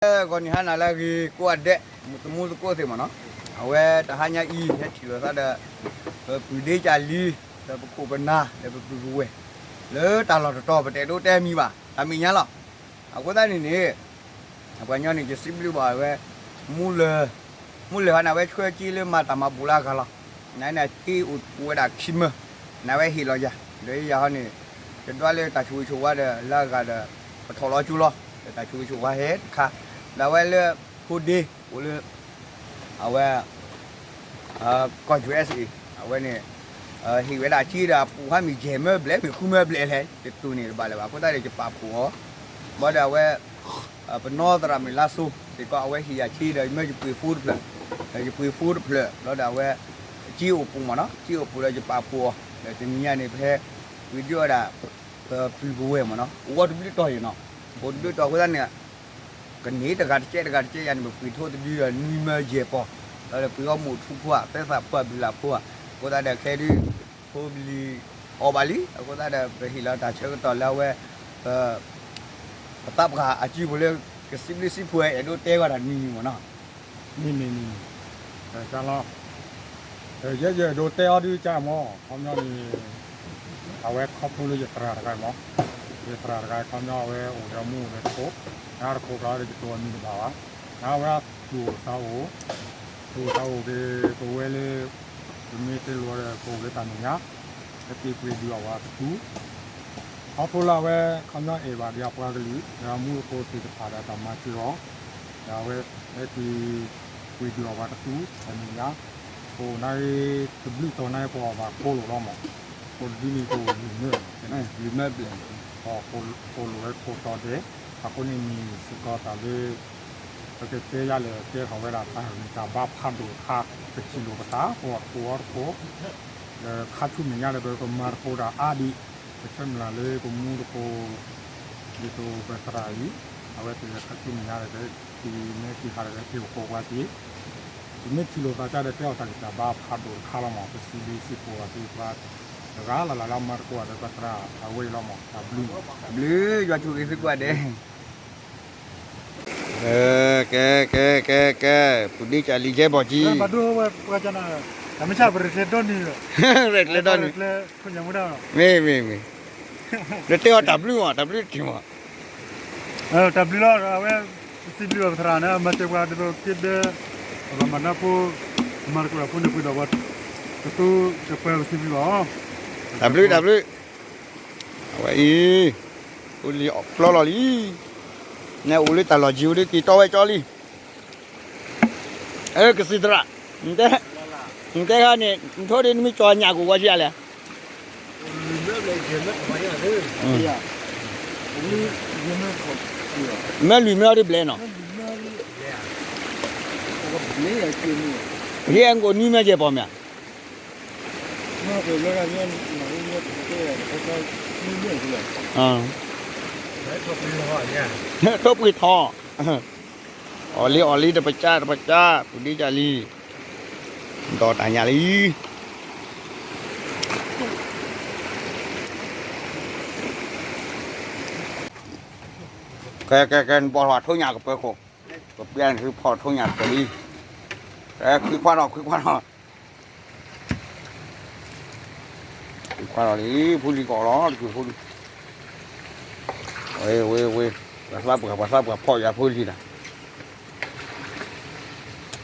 ဂီၤနံၤဟါနၤလၢအဂ့ၤ ကိးဂၤဒဲး သမူသကိးသ့ၣ်မ့ၢ်နီၤ, အဝဲတဟါညါအံၤ ဟဲထံၣ်လိာ်သးဒီး ပပုၢ်ဒ့ကၢ်လံၤ ဒီးပခိၣ်ပနၢ် ဒီးပပုၢ်ပဝဲၢ် လၢတၢ်လီၢ်တတီၤ ပတအဲၣ်ဒိးတဲမံၤဘၣ် တၢ်မဲာ်ညါလီၤ. အဃိသတးန့ၣ်န့ၣ် ပှၤကညီန့ၣ် ယစံးဘျုးဘၣ်ဝဲ မူလၢၢ် မူလၢၢ်ဟီန့ၣ်အဝဲဆှၢက့လၢမၤတၢ်မၤဘူၣ်လၢအဂၤလီၤ. နန့ၣ်က့အိၣ်ဝဲဒၣ်ခံမၢၢ် နဝဲဟ့ၣ်လီၤယၤ ဒီးယၤဟီန့ၣ် ယဒွးလၢတၢ်ဆိၣ်ဂ့ၤဆိၣ်ဝါဒီးလၢအဂၤဒီး ပထီၣ်လီၤကၠိလီၤ ဒီးတၢ်ဆိၣ်ဂ့ၤဆိၣ်ဝါဟဲတခါ ဒီးအဝဲလၢ ဖိဒ့ အိၣ်လၢ အဝဲ ကီၢ် ယူၣ်အ့းအ့း အဝဲန့ၣ် ဟ့ၣ်ဝဲဒၣ်က့ဒီးအပူၤဟါမ့ၢ်ယဲၢ်မၢဘျဲၣ် မ့ၢ်ဃုမၢဘျဲၣ်လဲၣ် ယတိၢ်န့ၢ်တဘၣ်လၢၤဘၣ် အဃိသတးဒီးယပာ်ဖှိၣ်အီၤ ဘၣ်ဒီးအဝဲ ပနီၢ်သရၣ်မုၣ်လါစိ စ့ၢ်ကီးအဝဲဟ့ၣ်ယၤက့ဒီး ယမၢယပှ့ၤဖိတဖျၢၣ် ယပှ့ၤဖိတဖျၢၣ် ဘၣ်ဒီးအဝဲ က့အိၣ်ပူၤမ့ၢ်နီၤ က့အိၣ်ပူၤဒီးယပာ်ဖှိၣ်အီၤ ဒီးတနံၤညါန့ၣ် ပဟဲ ဝံၤဒုးအီၤဒၣ် ပပုၢ်ပဝဲၢ်မ့ၢ်နီၤ အိၣ်ဝဲတဘျုးတီၤယဲၢ်နီၤ အိၣ်တဘျုးတီၤအဃိသတးန့ၣ် ကန့ၢ်တဂၤတကဲးတဂၤတကဲးယၤန့ၣ် ပပှ့ၤထိတဒုဒီးနွံမၢယဲၢ်ပီၤ ဒီးပှ့ၤအီၣ်မူးထူဖိဧါ သဲသးဖိဧါ ဘုလးဖိဧါ အဃိသတးဒီးခဲဒုး ဖိပလံၤအီၣ်ဘၣ်လံ အဃိသတးဒီးပဟ့ၣ်လီၤတၢ်ဆၢကတီၢ်လၢအဝဲ ပ ပသးပှၢ်အစုပူၤလၢ ကစံးဘျုးစံးဖှိၣ်အဲၣ်ဒိးတဲဂီၤတၢ်နွံမ့ၢ်နီၤ မ့ၢ်မ့ၢ်မ့ၢ်မ့ၢ် တၢ်လီၤ ယဲယအဲၣ်ဒိးတဲအီၤဒုးကမ့ၢ် ခီပညီန့ၣ် အဝဲခီဖျိလၢယသရၣ်တဂၤမ့ၢ် ယသရၣ်တဂၤခီပညီအဝဲအိၣ်ဒီးမူအိၣ်ဒီးတခိၣ် နတခိၣ်ကျါဒီးယတိၢ်အမံၤတဘၣ်ဘၣ် နဝဲသူၣ်အိၣ်သးအိၣ် သူၣ်အိၣ်သးအိၣ်က့ၤ ပဝဲလၢ ပမ့ၢ်တလိၤဒီးပအိၣ်က့ၤတၢ်မဲာ်ညါ ဟဲက့ၤပှ့ၤဒုးအီၣ်ဝဲတသူ ခီဖျိလၢအဝဲ ခီပညီအဲၣ်ဘၣ်ဒံးအပှၤကလုာ် ဒီးအမူအဖိသ့ၣ်တဖၣ်ဒီးတၢ်မၤစၢၤအီၤ ဒီးအဝဲ ဟဲက့ၤ ပှ့ၤဒုးအီၣ်ဝဲတသူ တၢ်မဲာ်ညါ ပအိၣ်နၤဂ့ၤ တဘျုးတီၤနၤဂ့ၤ ပအီၣ်ဘၣ်ကိးလိာ်လီၤမး ကိးတဒုန့ၣ်ကအိၣ်လွံၢ်မၢ လွံၢ်မၢဘျဲၣ် ကိးလိာ်ဝဲခိၣ်တီဒဲး အဃိန့ၣ်မ့ၢ်စ့ၢ်ကီးတၢ်လၢ ပကတဲယၤလဲၣ် ကဲထီၣ်ဝဲဒၣ်တၢ်ဂံၢ်တၢ်ဘါဖးဒိၣ်တခါ ပထံၣ်လိာ်ပသး ပအီၣ်တခိၣ်အီတခိၣ် ဒီးခါဆူမဲာ်ညါဒီး ပကမၤသကိးတၢ်အါဒံး ပဆၢမုၢ်လၢ်လၢပမူသကိး ဒ်သိးပသရၣ်အံၤ အဝဲသ့ၣ်ခါဆူမဲာ်ညါဒီး က့ၤမ့ၢ်က့ၤဟးဒီး က့ၤအိၣ်ကိးပှၤက့ၤ ပမ့ၢ်ထံၣ်လိာ်သးကါဒီး ကဲထီၣ်တၢ်ဂံၢ်တၢ်ဘါဖးဒိၣ်တခါလီၤမး ပစံးဘျုးစံးဖှိၣ်ဘၣ်သုပှၤ တဂၤလၢ်လၢ်လၢမၤသကိးဒီးပသရၣ်အဝဲအံၤလီၤမး တၢ်ဘျုး တၢ်ဘျုး ယွၤဆိၣ်ဂ့ၤသုကိးဂၤဒဲး ကဲ ကဲ ကဲ ကဲ ကဲ ပူၤဒ့ကၢ်လံၤကဲဘီၣ်ကံ ဘၣ်ဒိဝဲပှၤကနၣ် တၢ်မ့ၢ်ဆၣ်ပရကျဲဒီနံၤ ရဲၣ်ကျဲဒီနံၤ မ့ၢ် မ့ၢ် မ့ၢ် လၢတဲအီၤတၢ်ဘျုးမး တၢ်ဘျုးတက့ၢ်မး တၢ်ဘျုးလီၤ အဝဲ ပစံးဘျုးဘၣ်ပသရၣ်န့ၣ် မၤစၢၤပှၤဒ်သိးက့ဒဲ ပှၤမၤနၢ်ဖိ မၤတကွၢ်ဖိန့ၣ်ပှ့ၤဒီးပှၤ ကသူကပှဲၤပစံးဘျုးဘၣ်အီၤ တၢ်ဘျုး တၢ်ဘျုး အဝဲအံၤ အိၣ်လံအီၣ်ပျီလီၤလံ နအိၣ်လၢတၢ်လီၢ်ကံၤအိၣ်လၢက့ၤတီဝဲကၠီလံ အဲ ကသံၣ်သရၣ် နတဲ နတဲခါန့ၣ် နထိၣ်ဒ်နမ့ၢ်ကၠီညၣ်ကအိၣ်ဝဲကလဲၣ် မၢလွံၢ်မၢအီၤဒ်ဘျဲၣ်နီၤ ဟံၣ်အဲၣ်ကိးနွံမၢကဲၢ်ပီၣ်မ့ၢ် ထိၣ်ပှ့ၤထီ အီၣ်လံ အီၣ်လံ တပစၢ် တပစၢ် ပူၤဒ့ကၢ်လံၤ ဒီးတၢ်ညၣ်လံ ကဲ ကဲ ကဲ နဘီၣ်ထီၣ်ထိၣ်ညၣ်ကပၢၤခိၣ် ကပျဲနသုဖီၣ်ထိၣ်ညၣ်ကပၢၤလံ ကဲ ခွံခွါထီၣ် ခွံခွါထီၣ် ခွံခွါထီၣ်လံ ဖိလံၤကီးလီၤ တကုၤဖိလံၤ ဝ့ ဝ့ ဝ့ ပှၤသးပှၢ် ပှၤသးပှၢ်ဖီၣ်ယၤဖိလံၤနၤ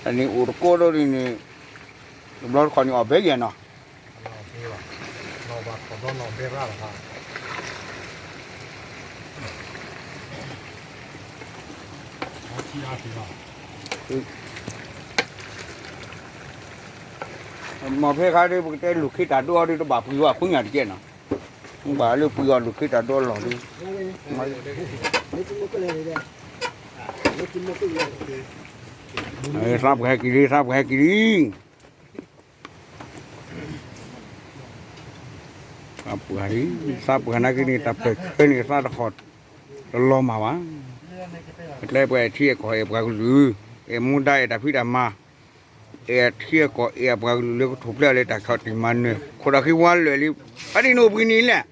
အန့ၣ်အိၣ်တကိးဒိၣ်ဒ်န့ၣ် တဘျီတခီၣ်န့ၣ်အီၣ်ဘဲယဲၢ်နီၤ မ့ၢ်ဖဲခါဒ် ပကတဲလူၤခ့တၢ်ဒိၣ်အီၤဒ် တဘၣ်ပှံၤဝဲခွံညၣ်တကဲနီၤ ဘၣ်လၢပှံၤအီၤလူၤခ့တၢ်ဒိၣ်အလီၢ်ဒ် သးပှၢ်ဟဲက့ၤလံ သးပှၢ်ဟဲက့ၤလံ သးပှၢ်လံ သးပှၢ်နာ်က့န့ၣ် တၢ်ပၢၢ်ဆၢန့ၣ် သးတခီၣ်တလီၤမၢ်ဘၣ်. ပကျဲပှၤအဲၣ်ထံအဲၣ်ကီၢ်အဲၣ်ပှၤကလုာ်, အဲၣ်မူဒါအဲၣ်တၢ်ဖံးတၢ်မၤ, အဲၣ်ထံအဲၣ်ကီၢ်အဲၣ်ပှၤကလုာ်လၢကထူၣ်ဖျဲးလၢတၢ်ခီၣ်တံၢ်မၤနၢၤ, ခိၣ်ဒီးဃ့ဝါလၢာ်လံ, အဒံၣ်နအိၣ်ဘှံးနံၤလဲၣ်,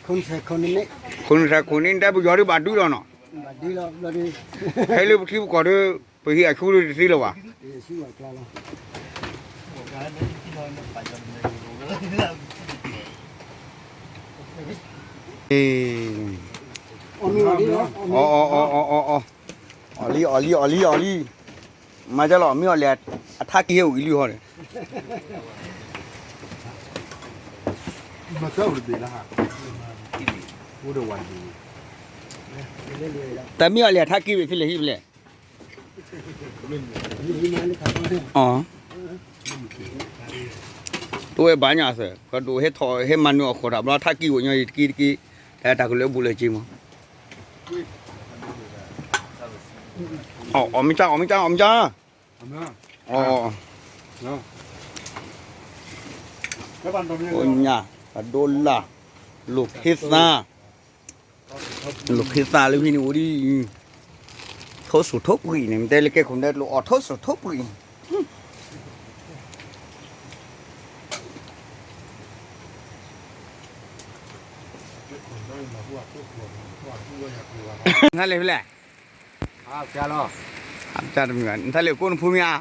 ခိၣ်နၢ်သၢခိၣ်န့ၣ် တၢ်ပယီၤဒုးဘၣ်ဒုးလီၤနီၤ. ဟဲလၢပချံပကီၢ်ဒီး ပဟံးအဆူၣ်ဒီးတသ့လၢၤဘၣ်. အီၣ်လံ အီၣ်လံ အီၣ်လံ အီၣ်လံ အီၣ်လံ မၤကလီၤ မ့ၢ်အီၣ်လဲၣ် အထါကံၢ်ဟဲအိၣ်အံၤလံဟီဒီး တၢ်မ့ၢ်အီၣ်လဲၣ် အထါကံၢ်ဝဲဖဲလဲၣ်ဟံၣ်ဖဲလဲၣ် အီ တဝဲဘၣ်ညါသၢ ပှၤဒိၣ်ဟဲထီၣ်ဟဲမၤနၢၤအီၣ်ဃီတၢ်ဘျီ ထါကံၢ်အိၣ်ညီအံၤတက့ၢ်တက့ၢ် တၢ်တၢ်ကလၢာ်ဘူးလၢာ်က့ၤမး အီၣ်မ့ၢ်ကၢ် အီၣ်မ့ၢ်ကၢ် အီၣ်မ့ၢ်ကၢ် အီၣ် ညၣ် ပဒိလၢ် လိာ်ခ့သါ လိာ်ခ့သါလၢဟံၣ်န့ၣ်အိၣ်ဒ်အံၤ ထိၣ်စူၣ်ထိၣ်ပှံၤန့ၣ် မ့ၢ်တဲလၢကဲခိၣ်မ့ၢ်တဲတလိၣ်အီၣ်ထိၣ်စူၣ်ထိၣ်ပှံၤ နလဲၤဖဲလဲၣ် နထါလၢကိၣ်နဖူမ့ၢ်ဧါ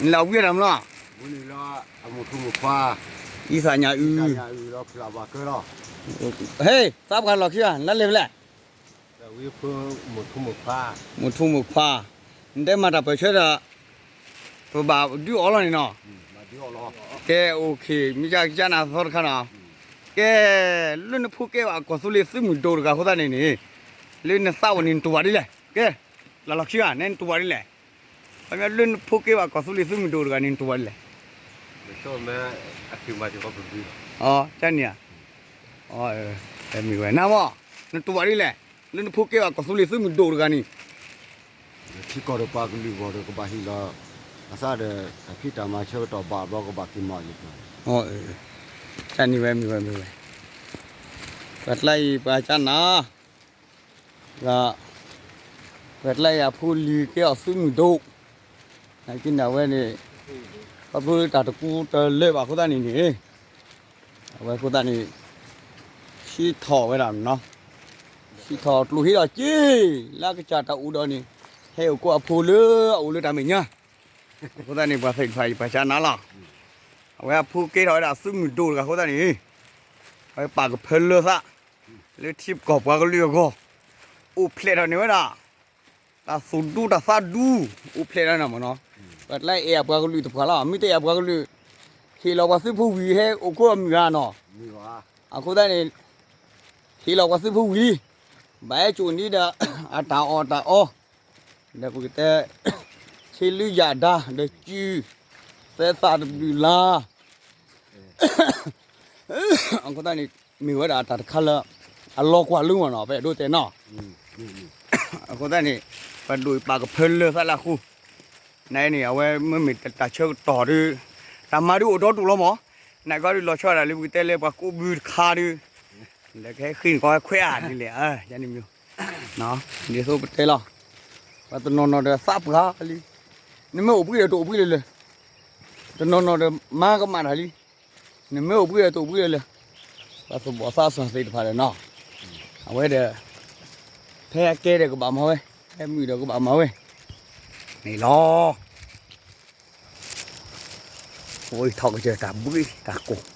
နလဲၤအီၣ်ဝံၤတၢ်မလီၤ အံသးညါအု ဟ့ၣ် သးပှၢ်လီၤခံဂၤ နလဲၤဖဲလဲၣ် မိၢ်ထူမိၢ်ခွါ နတဲမၤတၢ်ပၢၢ်ဆၢဒီး ပဘၣ်ဒုးအီၣ်လီၤန့ၣ်နီၤ ကဲ OK မ့ၢ်ကကနၣ်သီတခါနီၤ ကဲ လၢနဖိကဲဘၣ်ကီၢ်သူလ့ၤသုးမုၢ်ဒိၣ်တဂၤအဃိသတးန့ၣ်န့ၣ် လၢနသးအိၣ်န့ၣ်နတူၢ်ဘၣ်ဒ်လဲၣ် ကဲ လၢလီၤခံဂၤ နဲနတူၢ်ဘၣ်ဒ်လဲၣ် ခီပညီလၢနဖိကဲဘၣ်ကီၢ်သူလ့ၤသုးမုၢ်ဒိၣ်တဂၤန့ၣ်နတူၢ်ဘၣ်ဒ်လဲၣ် အီ ကန့ၣ်ဧါ မ့ၢ်ဝဲ နမ့ၢ် နတူၢ်ဘၣ်ဒ်လဲၣ် လၢနဖိကဲဘၣ်ကီၢ်သူလ့ၤသုးမုၢ်ဒိၣ်တဂၤန့ၣ် ထံကီၢ်ဒီးပှၤကလုာ်ဂီၢ်ဒီးကဘၣ်ဟ့ၣ်လီၤ အသးဒီး တၢ်ဖံးတၢ်မၤဆၢကတီၢ်ဘၣ်ဘျီကဘၣ်က့ၤမၤအီၤယၤ တၢ်န့ၣ်ဝဲမ့ၢ်ဝဲမ့ၢ်ဝဲ ပှၤကျါအံၤပှၤကနၣ် ပှၤကျါအံၤအဖိလံၤကဲအီၤသုးမုၢ်ဒိၣ် နာ်က့န့ၣ်အဝဲန့ၣ် ခီဖျိလၢတၢ်တကူတလၢာ်ဘၣ်အဃိသတးန့ၣ်န့ၣ် အဝဲအဃိသတးန့ၣ် ဟံးထီၣ်ဝဲဒၣ်နီၤ ဟံးထီၣ်ကျိၣ်ဟံးထီၣ်က့ၤ လၢအကစၢ်တၢ်အိၣ်ဒီးန့ၣ် ဟဲအိၣ်ကိးအဖိလၢအအိၣ်လၢတၢ်မဲာ်ညါ အဃိသတးန့ၣ် ပှၤသ့ၣ်တဖၣ်အံၤပှၤကနၣ်လီၤ အဝဲအဖိကဲထီၣ်ဝဲဒၣ်သုးမုၢ်ဒိၣ်တဂၤအဃိသတးန့ၣ် အဝဲပာ်ကဖၢလၢသး လၢထံကီၢ်ပှၤကလုာ်အဂီၢ် အိၣ်ဖျဲၣ်ထီၣ်န့ၢ်ဝဲဒၣ် တၢ်သူၣ်ဒူတၢ်သးဒူ အိၣ်ဖျဲၣ်ထီၣ်န့ၣ်မ့ၢ်နီၤ ပှၤတလၢအဲၣ်အပှၤကလုာ်တဖၣ်လီၤ မ့ၢ်တအဲၣ်အပှၤကလုာ် ဟ့ၣ်လီၤပှၤသုးဖိဝံၤဟဲအိၣ်ခိးအမုၢ်ဂၤနီၤ အဃိသတးန့ၣ် ဟ့ၣ်လီၤပှၤသုးဖိဝံၤလံ ဘၣ်ဟဲစိာ်န့ၢ်ဒီး အတၢ်အီၣ်တၢ်အီ ဒီးပကတဲ ဆ့လၢယၤဒါ ဒီးစု သဲသးတဘျုးလါ အဃိသတးန့ၣ် မ့ၢ်ဝဲဒၣ်တၢ်တခါလၢ အလီၤကွၢ်လၢမ့ၢ်နီၤ ပအဲၣ်ဒိးတဲနီၤ အဃိသတးန့ၣ် ပဒိၣ်ပာ်ကဖၢလၢသးလၢအဃိ နန့ၣ် အဝဲမ့မ့ၢ်တၢ်ဆၢကတီၢ်ဒီး တၢ်မၤဒုးအိၣ်ဒီတူၢ်လီၤမး နကီဒုးလီၤဆီဒၣ်လၢပကတဲလၢပှၤကိးဘုတခါဒီး ဒီးကဟဲဃ့န့ၣ်ကီဟဲခွဲးဧါဒ်လဲၣ် ယန့ၣ်မ့ၢ် ဒ်သိးပတဲလီၤ ပှၤတနီၤနီၤဒီးသးပှၢ်လံ နမ့ၢ်အိၣ်ဘှံးဒီးတအိၣ်ဘှံးလၢၤလၢၤ တနီၤနီၤဒီးမၤကမၣ်တၢ်လံ နမ့ၢ်အိၣ်ဘှံးဒီးတအိၣ်ဘှံးလၢၤလၢၤ ပှၤသဘီၣ်သးစၢ်သ့ၣ်တဖၣ်ဒီးနီၤ အဝဲဒီး ဖဲအကဲဒီးကဘၣ်မၤဝဲ ဖဲမုာ်ဒီးကဘၣ်မၤဝဲ န့ၣ်လီၤ အိၣ်ထီၣ်ကစၢၢ်တၢ်ဘှံးတၢ်ကိၢ်